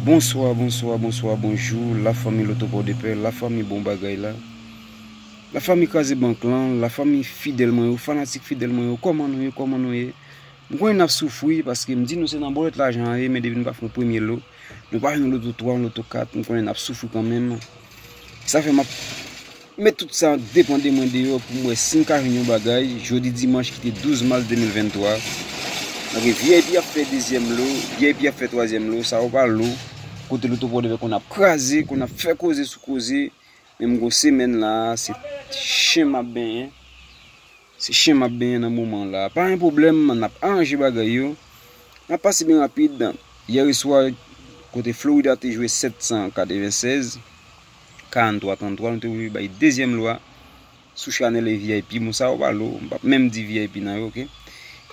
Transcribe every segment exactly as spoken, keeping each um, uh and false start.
Bonswa, bonswa, bonswa, bonjou, lafanmi Loto Pòdepè, lafanmi bon bagay la, lafanmi Kraze Bank lan, lafanmi fidèl mwen yo, fanatik fidèl mwen yo, kòman nou ye, kòman nou ye? M konnen n ap soufri, paske m di nou se nan bòlèt lajan an ye, men depi nou pa fè yon premye lo, nou pa jwenn yon loto twa, yon loto kat, m konnen n ap soufri kanmenm. Sa fè m ap met tout sa depann de mwen deyò pou m wè si m ka jwenn yon bagay. Jodi dimanch ki te douz mas de mil venntwa. Donk, V I P ap fè dezyèm lo, V I P ap fè twazyèm lo, sa yo pa lo. Kote Loto Pòdepè konn ap kraze, konn ap fè koze sou koze. Men m gon semèn la, se chen m ap benyen. Se chen m ap benyen nan moman la. Pa gen pwoblèm, n ap aranje bagay yo. N ap pase byen rapid. Yè swa, kote Florida te jwe sèt san katrevennsèz, karannntwa tranntwa, nou te oblije bay dezyèm lo a sou chanèl V I P. Bon, sa yo pa lo, m p ap menm di V I P nan yo, oke?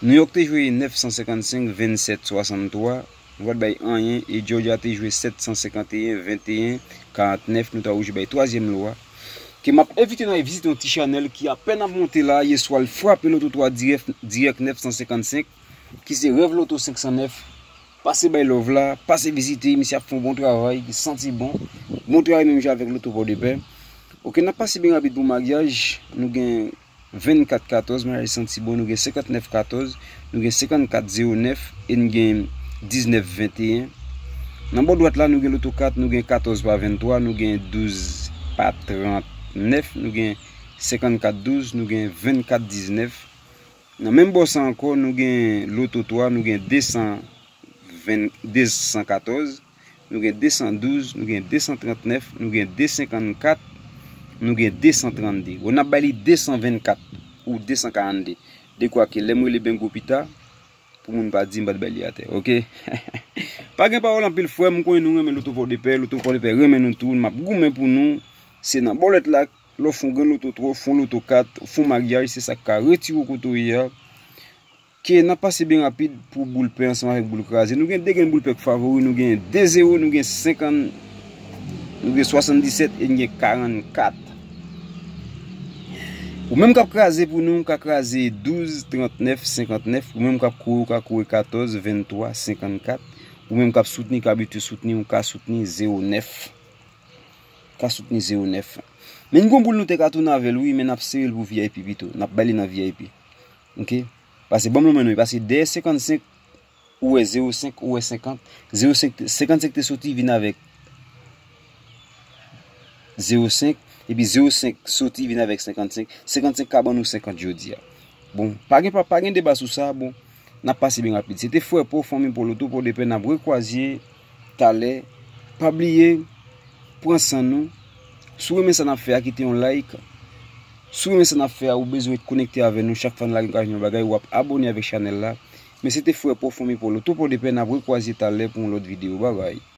New York te jwe nèf san senkannsenk, vennsèt swasanntwa, nou pa t bay anyen, e Georgia te jwe sèt san senkanteyen, venteyen, karantnèf, nou ta oblije bay twazyèm lo a. Ke m ap envite nou al vizite yon ti chanèl ki apèn ap monte la, yè swa l frape Loto twa dirèk, dirèk nèf san senkannsenk, ki se Rèv Loto senk san nèf. Pase bay love la, pase vizite, misye ap fè yon bon travay, ki santi bon. Bon travay menm jan avèk Loto Pòdepè. Oke, n ap pase byen rapid pou maryaj. Nou gen vennkat katòz, maryaj santi bon, nou gen senkantnèf katòz, nou gen senkannkat zewo nèf, e n gen diznèf venteyen. Nan bò dwat la, nou gen Loto kat, nou gen katòz pa venntwa, nou gen douz pa trannèf, nou gen senkannkat douz, nou gen vennkat diznèf. Nan menm bò sa ankò, nou gen Loto twa, nou gen de san ven, de san katòz, nou gen de san douz, nou gen de san trannèf, nou gen de senkannkat, nou gen de san trannde. Bon, n ap bay li de san vennkat ou de san karannde. Dekwa ke lè m rele Bengo pita, pou moun pa di m pa t bay li atè, oke? Pa gen pawòl anpil, frè m, m konnen nou renmen Loto Pòdepè, Loto Pòdepè renmen nou tou, m ap goumen pou nou. Se nan bòlèt la, lè w fè yon grenn loto twa, w fè yon loto kat, w fè yon maryaj, se sa k ka retire w kote w ye a. Ke n ap pase byen rapid pou boul pè ansanm avèk boul kraze. Nou gen de grenn boul pè k favori, nou gen de zewo, nou gen senkann, nou gen swasanndisèt e n gen karannkat. Ou menm k ap kraze pou nou, w ka kraze douz, trannèf, senkantnèf. Ou menm k ap kouri, w ka kouri katòz, venntwa, senkannkat. Ou menm k ap soutni, k abitye soutni, w ka soutni zewo nèf. Ka soutni zewo nèf. Men n gon boul nou te ka tounen avè l, wi, men n ap sere l pou V I P pito. N ap bay li nan V I P. Oke? Pase ban m nan men nou, pase dèyè senkannsenk, ou wè zewo senk, ou wè senkant. Zewo senk, senkannsenk te soti, vin avèk zewo senk, epi zewo senk soti, vin avèk senkannsenk. Senkannsenk ka ban nou senkant jodi a. Bon, pa gen, pa, pa gen deba sou sa, bon, n ap pase byen rapid. Se te frè Pò, fanmi Pò, Loto Pòdepè, n ap rekwazye talè. Pa bliye, pran san nou. Si w renmen sa n ap fè a, kite yon like. Si w renmen sa n ap fè a, ou bezwen ret konekte avè nou. Chak fwa n lage yon bagay, w ap abòne avèk chanèl la. Men se te frè Pò, fanmi Pò, Loto Pòdepè, n ap rekwazye talè pou yon lòt videyo. Babay.